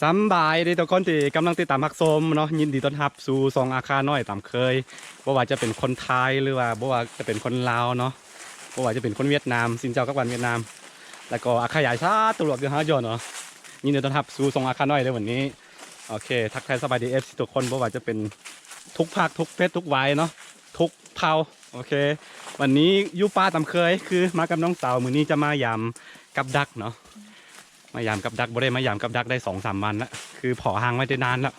ສຳບາຍດີທຸກຄົນທີ່ກຳລັງຕິດຕາມຮັບຊົມເນາະ, ຍິນດີຕ້ອນຮັບສູ່ຊ່ອງອາຄານ້ອຍຕາມເຄີຍ, ບໍ່ວ່າຈະເປັນຄົນໄທ ຫຼືວ່າບໍ່ວ່າຈະເປັນຄົນລາວເນາະ, ບໍ່ວ່າຈະເປັນຄົນຫວຽດນາມ, ຊິນເຈົ້າກັບການຫວຽດນາມ ແລ້ວກໍອາຄາໃຫຍ່ຊາດຕະຫຼວດຢູ່ຫາຢອນເນາະ, ຍິນດີຕ້ອນຮັບສູ່ຊ່ອງອາຄານ້ອຍເດີວັນນີ້. ໂອເຄ ທັກທາຍສະບາຍດີ ເອັຟຊີ ທຸກຄົນ ບໍ່ວ່າຈະເປັນທຸກພາກທຸກເຟສທຸກວັຍເນາະ, ທຸກເຜົ່າ. ໂອເຄ ວັນນີ້ຢູ່ປ່າຕາມເຄີຍ ຄືມາກັບນ້ອງສາວ, ມື້ນີ້ຈະມາຢາມກັບດັກເນາະ. ມາຢາມກັບດັກ ບໍ່ໄດ້ມາຢາມກັບດັກໄດ້ສອງສາມວັນລະ, ຄືເພາະຫ່າງໄວ້ແຕ່ນານລະ,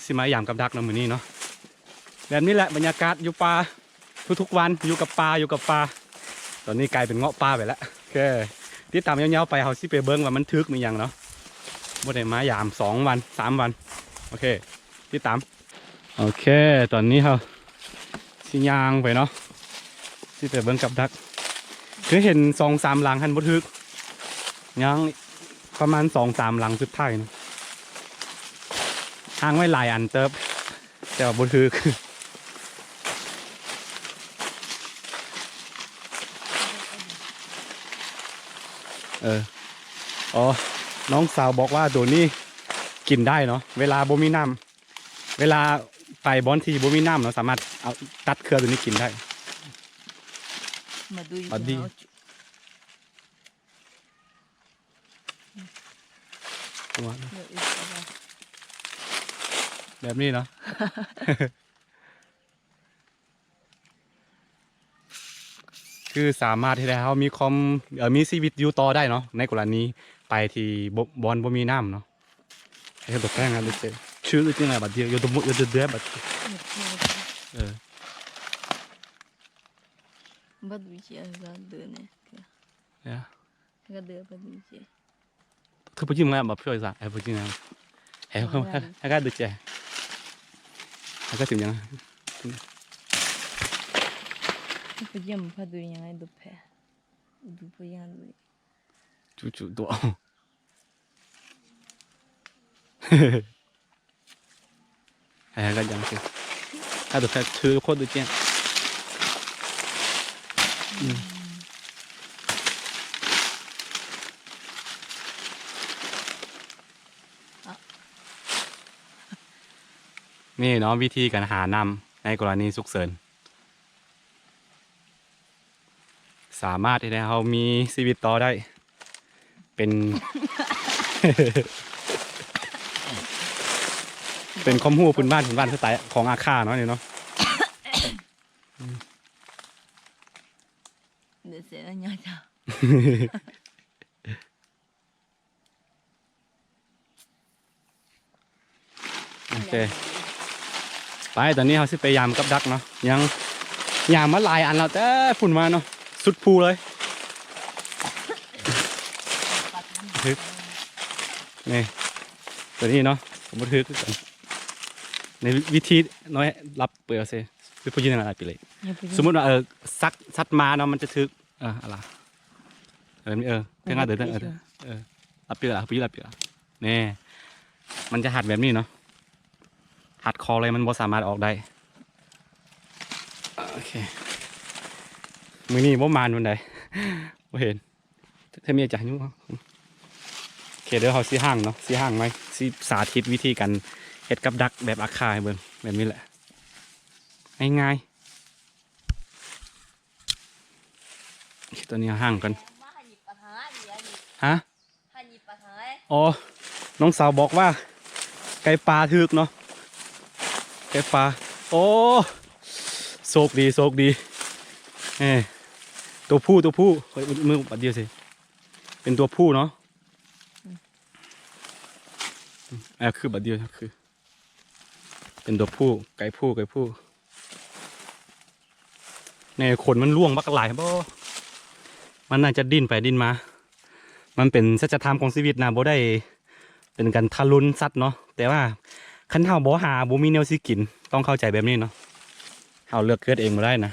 ຊິມາຢາມກັບດັກເນາະມື້ນີ້ເນາະ. ແບບນີ້ແຫຼະບັນຍາກາດຢູ່ປ່າ ທຸກໆວັນ ຢູ່ກັບປ່າ ຢູ່ກັບປ່າ. ຕອນນີ້ກາຍເປັນເງາະປ່າໄປແລ້ວ. ໂອເຄ ຕິດຕາມຍາວໆໄປ, ເຮົາຊິໄປເບິ່ງວ່າມັນຖືກມີຫຍັງເນາະ. ບໍ່ໄດ້ມາຢາມສອງວັນ ສາມວັນ. ໂອເຄ ຕິດຕາມ. ໂອເຄ ຕອນນີ້ເຮົາຊິຍ່າງໄປເນາະ, ຊິໄປເບິ່ງກັບດັກ. ຄືເຫັນສອງສາມຫຼັງຫັ້ນບໍ່ຖືກ, ຍັງປະມານສອງສາມຫຼັງສຸດທ້າຍນະ, ຮ່າງໄວ້ຫຼາຍອັນເຕີບ ແຕ່ວ່າບໍ່ຖືກ. ເອີ ອໍ ນ້ອງສາວບອກວ່າໂຕນີ້ກິນໄດ້ເນາະ ເວລາບໍ່ມີນ້ຳ. ເວລາໄປບ່ອນທີ່ບໍ່ມີນ້ຳເນາະ ສາມາດເອົາ ຕັດເຄືອໂຕນີ້ກິນໄດ້. ມາດູ ມາດີ ແບບນີ້ເນາະ. ຄືສາມາດເຮັດໃຫ້ເຮົາມີຄວາມ ເອີ ມີຊີວິດຢູ່ຕໍ່ໄດ້ເນາະ ໃນກໍລະນີໄປທີ່ບໍ່ ບ່ອນບໍ່ມີນ້ຳເນາະ. ເຮັດແບບແພງນະ ເດ ຊື່ໄດ້ຈິງນະ ບາດດຽວ ຢູ່ຕົວ ຢູ່ຕົວແບບ ເອີ Bad widzi, a za dø ne. Ja. Ga dø bad widzi. ເທືອຜູ້ຍິງມາບໍ່ຊ່ວຍສະ ໃຫ້ຜູ້ຍິງ ໃຫ້ ໃຫ້ການດູແຈ ໃຫ້ການຊິຫຍັງ Fu jam pa du yang ai du pe. Du pu yang du. ຈູໆຕົວ ໃຫ້ການຍັງຊິ ຖ້າຕົວແພດຖືໂຄດດູແຈ ອືມ ນີ້ເນາະ ວິທີການຫານ້ຳໃນກໍລະນີສຸກເສີນ ສາມາດເຮັດໃຫ້ເຮົາມີຊີວິດຕໍ່ໄດ້ ເປັນ ເປັນຄວາມຮູ້ພື້ນບ້ານ ພື້ນບ້ານສະໄຕຂອງອາຄາເນາະ ນີ້ເນາະ. ໂອເຄ ໄປ ຕອນນີ້ເຮົາຊິໄປຢາມກັບດັກເນາະ ຍັງ ຢາມມາຫຼາຍອັນແລ້ວ ແຕ່ພຸ້ນມາເນາະ ສຸດພູເລີຍ ຖືກ ນີ້ ຕົວນີ້ເນາະ ບໍ່ຖືກຄືກັນ ໃນວິທີນ້ອຍ ລັບເປີດເອົາເຊ ຄືຜູ້ຍິງນັ້ນລະໄປເລີຍ ສົມມຸດວ່າ ເອີ ສັດ ສັດມາເນາະ ມັນຈະຖືກ ເອີ ອະລະ ເອີ ເອີ ເທິງອາເດີ ເອີ ເອີ ລັບປີລະ ປີລະ ປີລະ ນີ້ ມັນຈະຮັດແບບນີ້ເນາະ ຮັດຄໍເລີຍ ມັນບໍ່ສາມາດອອກໄດ້. ໂອເຄ ມື້ນີ້ບໍ່ໝານປານໃດ ບໍ່ເຫັນ ແຕ່ມີອາຈານຢູ່. ໂອເຄ ດຽວເຮົາຊິຫ້າງເນາະ ຊິຫ້າງໃໝ່ ຊິສາທິດວິທີການເຮັດກັບດັກແບບອາຄາໃຫ້ເບິ່ງ ແບບນີ້ແຫຼະ ງ່າຍໆ. ໂອເຄ ຕອນນີ້ເຮົາຫ້າງກ່ອນ ຮະ? ອໍ ນ້ອງສາວບອກວ່າໄກ່ປ່າຖືກເນາະ ໄກ່ປ່າ. ໂອ້ ໂຊກດີ ໂຊກດີ ເອີ ຕົວຜູ້ ຕົວຜູ້ ຂ້ອຍອຸດມືບາດດຽວຊິ ເປັນຕົວຜູ້ເນາະ ອືມ ເອີ ຄືບາດດຽວ ຄື ເປັນຕົວຜູ້ ໄກ່ຜູ້ ໄກ່ຜູ້. ແນ່ ຂົນມັນລ່ວງບັກຫຼາຍບໍ ມັນໜ້າຈະດີ້ນໄປດີ້ນມາ ມັນເປັນສັດຈະທຳຂອງຊີວິດນະ ບໍ່ໄດ້ເປັນການທາລຸນສັດເນາະ ແຕ່ວ່າຄັນເຮົາບໍ່ຫາ ບໍ່ມີແນວຊິກິນ ຕ້ອງເຂົ້າໃຈແບບນີ້ເນາະ ເຮົາເລືອກເກີດເອງບໍ່ໄດ້ນະ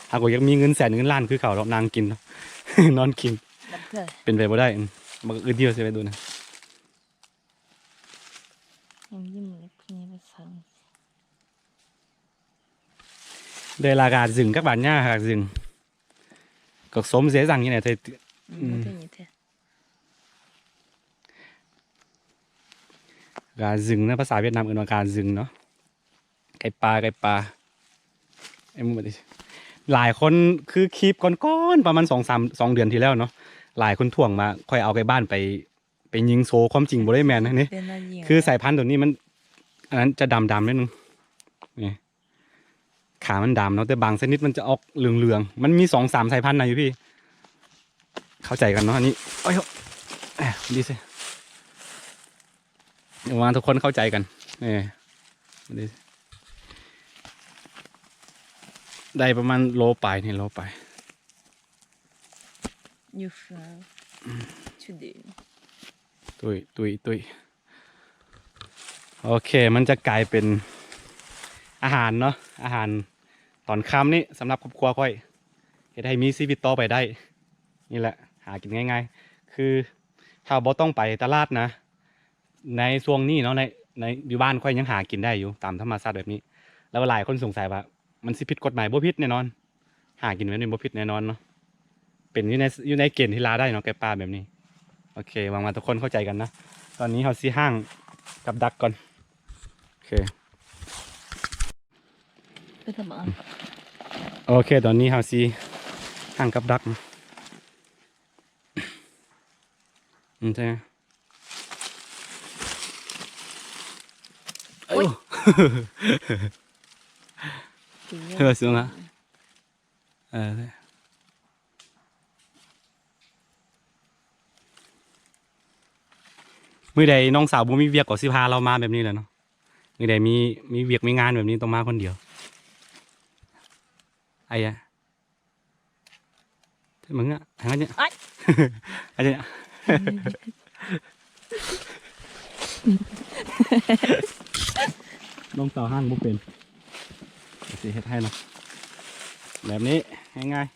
ເຮົາກໍຢາກມີເງິນແສນເງິນລ້ານຄືເຂົາດອກ ນັ່ງກິນ ນອນກິນ ເປັນໄປບໍ່ໄດ້ ອືມ ບັກອຶດດຽວຊິໄປດູນະ. ເດລາກາດຈຶ່ງກັບບານຍາກາດຈຶ່ງ ກໍສົມເສສັງຢູ່ໃນເທ ອືມ ບໍ່ເຄີຍເຫັນແທ້ ອືມ. ກາຊຶງນະ ພາສາຫວຽດນາມເອີ້ນວ່າກາຊຶງເນາະ ໄກ່ປ່າ ໄກ່ປ່າ. ເອີ ຫຼາຍຄົນ ຄືຄລິບກ່ອນໆ ປະມານສອງສາມ ສອງເດືອນທີ່ແລ້ວເນາະ ຫຼາຍຄົນທ້ວງວ່າຂ້ອຍເອົາໄກ່ບ້ານໄປ ໄປຍິງໂຊ ຄວາມຈິງບໍ່ໄດ້ແມ່ນນະນີ້ ຄືສາຍພັນໂຕນີ້ມັນ ອັນນັ້ນຈະດຳໆ ໜ້ອຍໜຶ່ງ ນີ້ ຂາມັນດຳເນາະ ແຕ່ບາງຊະນິດມັນຈະອອກເຫຼືອງໆ ມັນມີສອງສາມສາຍພັນນະຢູ່ພີ້ ເຂົ້າໃຈກັນເນາະ ອັນນີ້ ໂອ້ຍ ເອີ ດີຊິ ຫວັງວ່າທຸກຄົນເຂົ້າໃຈກັນ ເອີ ດີ ໄດ້ປະມານໂລປາຍນີ້ ໂລປາຍ. You fry today. ຕຸ້ຍ ຕຸ້ຍ ຕຸ້ຍ ໂອເຄ ມັນຈະກາຍເປັນອາຫານເນາະ ອາຫານຕອນຄ່ຳນີ້ສຳລັບຄອບຄົວຂ້ອຍ ເຮັດໃຫ້ມີຊີວິດຕໍ່ໄປໄດ້ ນີ້ແຫຼະ ຫາກິນງ່າຍໆ ຄືເຮົາບໍ່ຕ້ອງໄປຕະຫຼາດນະ ໃນຊ່ວງນີ້ເນາະ ໃນ ໃນ ຢູ່ບ້ານຂ້ອຍຍັງຫາກິນໄດ້ຢູ່ຕາມທຳມະຊາດແບບນີ້ ແລ້ວຫຼາຍຄົນສົງໄສວ່າມັນຊິຜິດກົດໝາຍ ບໍ່ຜິດແນ່ນອນ ຫາກິນແບບນີ້ບໍ່ຜິດແນ່ນອນເນາະ ເປັນຢູ່ໃນ ຢູ່ໃນເກນທີ່ລາໄດ້ເນາະ ແກະປ່າແບບນີ້. ໂອເຄ ຫວັງວ່າທຸກຄົນເຂົ້າໃຈກັນນະ. ຕອນນີ້ເຮົາຊິຫ້າງກັບດັກກ່ອນ. ໂອເຄ ໂອເຄ ຕອນນີ້ເຮົາຊິຫ້າງກັບດັກ. ອືມ ໃຊ່ ໂອ້ຍ ເອີ ສູງລະ ເອີ ມື້ໃດນ້ອງສາວບໍ່ມີວຽກກໍຊິພາລາວມາແບບນີ້ແຫຼະເນາະ. ມື້ໃດມີ ມີວຽກມີງານແບບນີ້ຕ້ອງມາຄົນດຽວ. ໄອ້ຍະ ມຶງອະ ຫາຍະ ໄອ້ ໄອ້ຍະ ນ້ອງສາວຫ້າງບໍ່ເປັນ ຊິເຮັດໃຫ້ເນາະ ແບບນີ້ ງ່າຍ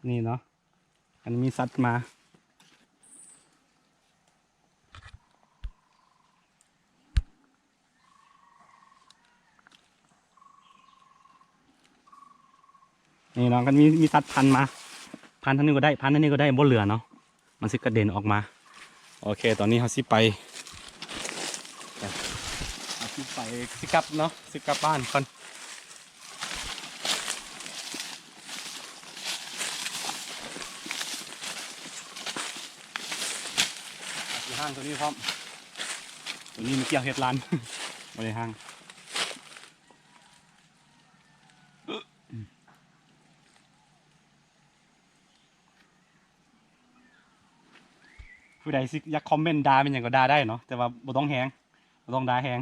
ໆ ນີ້ເນາະ. ຄັນມີສັດມາ ນີ້ເນາະ ຄັນມີ ມີສັດພັນມາ ພັນທາງນີ້ກໍໄດ້ ພັນທາງນີ້ກໍໄດ້ ບໍ່ເຫຼືອເນາະ ມັນຊິກະເດັນອອກມາ. ໂອເຄ ຕອນນີ້ເຮົາຊິໄປ ເຮົາຊິໄປ ຊິກັບເນາະ ຊິກັບບ້ານກ່ອນ. ຊິຫ້າງໂຕນີ້ພ້ອມ ໂຕນີ້ມັນກ່ຽວເຮັດລານ ບໍ່ໄດ້ຫ້າງ. ຜູ້ໃດຊິຢາກຄອມເມັນດ່າແມ່ນຫຍັງກໍດ່າໄດ້ເນາະ ແຕ່ວ່າບໍ່ຕ້ອງແຮງ ບໍ່ຕ້ອງດ່າແຮງ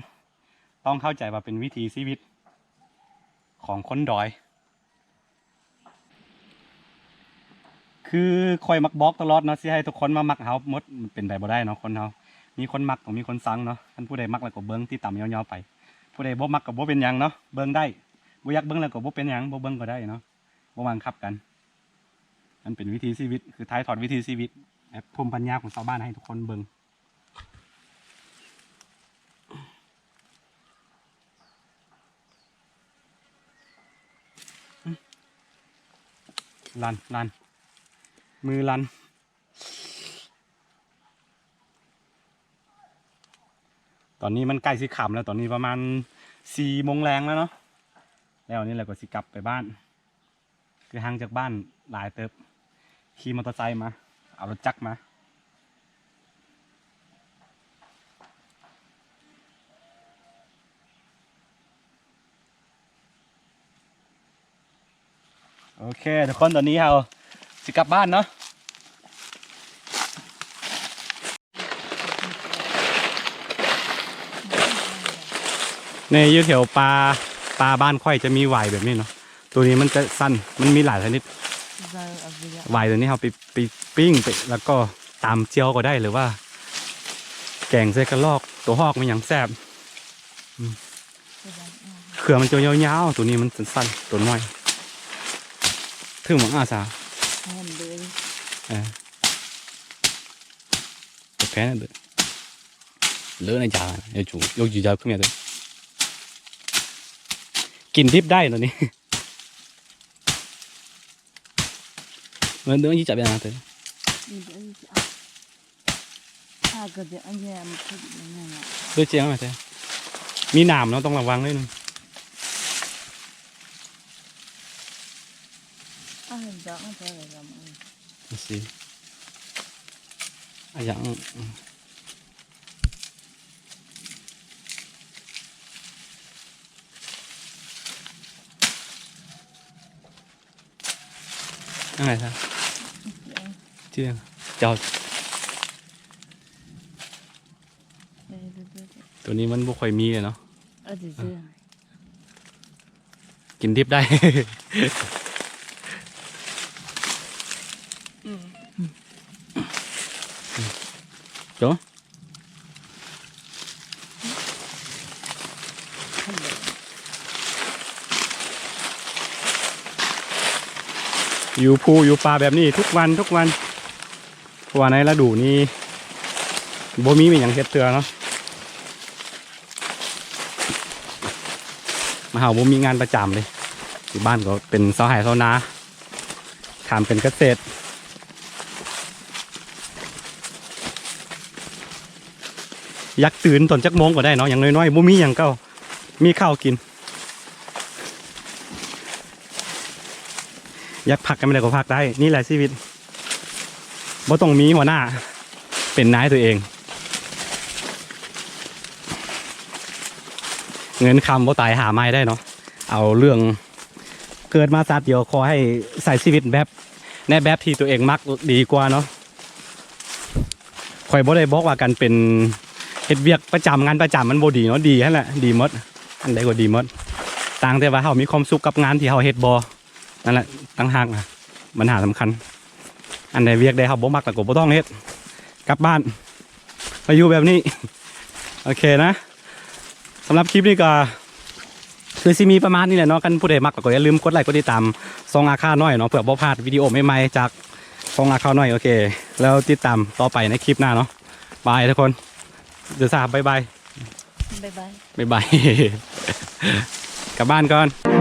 ຕ້ອງເຂົ້າໃຈວ່າເປັນວິຖີຊີວິດຂອງຄົນດອຍ. ຄືຂ້ອຍມັກບອກຕະຫຼອດເນາະ ຊິໃຫ້ທຸກຄົນມາມັກເຮົາໝົດ ມັນເປັນໄປບໍ່ໄດ້ເນາະ ຄົນເຮົາ ມີຄົນມັກຕ້ອງມີຄົນຊັງເນາະ. ຄັນຜູ້ໃດມັກແລ້ວກໍເບິ່ງ ຕິດຕາມຍາວໆໄປ ຜູ້ໃດບໍ່ມັກກໍບໍ່ເປັນຫຍັງເນາະ ເບິ່ງໄດ້ ບໍ່ຢາກເບິ່ງແລ້ວກໍບໍ່ເປັນຫຍັງ ບໍ່ເບິ່ງກໍໄດ້ເນາະ. ບໍ່ບັງຄັບກັນ ມັນເປັນວິຖີຊີວິດ ຄືຖ່າຍທອດວິຖີຊີວິດແບບພູມປັນຍາຂອງຊາວບ້ານໃຫ້ທຸກຄົນເບິ່ງ. ລັນ ລັນ ມືລັນ. ຕອນນີ້ມັນໃກ້ຊິຄ່ຳແລ້ວ ຕອນນີ້ປະມານສີ່ໂມງແລງແລ້ວເນາະ ແລ້ວນີ້ແຫຼະກໍຊິກັບໄປບ້ານ ຄືຫ່າງຈາກບ້ານຫຼາຍເຕີບ ຂີ່ມໍເຕີໄຊມາ ເອົາລົດຈັກມາ. ໂອເຄ ທຸກຄົນ ຕອນນີ້ເຮົາຊິກັບບ້ານເນາະ. ໃນຢູ່ແຖວປ່າ ປ່າບ້ານຂ້ອຍຈະມີຫວາຍແບບນີ້ເນາະ ໂຕນີ້ມັນຈະສັ້ນ ມັນມີຫຼາຍຊະນິດ. ຫວາຍໂຕນີ້ເຮົາໄປ ໄປປີ້ງໄປ ແລ້ວກໍຕຳຈ່ຽວກໍໄດ້ ຫຼືວ່າແກງໃສ່ກະລອກ ໂຕຮອກ ມີຫຍັງແຊບ. ເຄືອມັນຈະຍາວໆ ໂຕນີ້ມັນສັ້ນໆ ໂຕນ້ອຍ ຖືໝາກອາສາ ຫອມເດີ ເອີ ແພນເດີ ເລີນະຈາ ໂຍຈູ ໂຍຈູຈາ ຄືແມ່ເດີ ກິນດິບໄດ້ໂຕນີ້. มันต้องยี่จับยังไงเถอะ ด้วยเจียงมาเถอะ มีหนามเนาะ ต้องระวังด้วยนึง สิ อะหยัง อะไรครับ เจียง เจ้า ตัวนี้มันบ่ค่อยมีเลยเนาะ กินดิบได้ อืม โจ้ อยู่ภูอยู่ป่าแบบนี้ทุกวันทุกวัน เพราะว่าในฤดูนี้บ่มีอิหยังเฮ็ดเทื่อเนาะ มาเฮาบ่มีงานประจำเลย ที่บ้านก็เป็นชาวไร่ชาวนา ทำเป็นเกษตร อยากตื่นตอนจักโมงก็ได้เนาะ อย่างน้อยๆ บ่มีหยังก็มีข้าวกิน อยากพักก็ไม่ได้ก็พักได้ นี่แหละชีวิต บ่ต้องมีหัวหน้า เป็นนายตัวเอง เงินคำบ่ตายหาใหม่ได้เนาะ เอาเรื่องเกิดมาชาติเดียว ขอให้ใช้ชีวิตแบบ ในแบบที่ตัวเองมักดีกว่าเนาะ ข้อยบ่ได้บอกว่าการเป็น เฮ็ดเวียกประจำ งานประจำมันบ่ดีเนาะ ดีหั้นแหละ ดีหมด อันใดก็ดีหมด ต่างแต่ว่าเฮามีความสุขกับงานที่เฮาเฮ็ดบ่ นั่นแหละต่างหากนะ ปัญหาสำคัญ อันใดเวียกใดเฮาบ่มักแล้วก็บ่ต้องเฮ็ด กลับบ้าน มาอยู่แบบนี้ โอเคนะ สำหรับคลิปนี้ก็คือสิมีประมาณนี้แหละเนาะ คันผู้ใดมักก็อย่าลืมกดไลค์กดติดตามช่องอาคาน้อยเนาะ เพื่อบ่พลาดวิดีโอใหม่ๆ จากช่องอาคาน้อย โอเค แล้วติดตามต่อไปในคลิปหน้าเนาะ บายทุกคน เดี๋ยวสาบายบาย บ๊ายบาย บ๊ายบาย กลับบ้านก่อน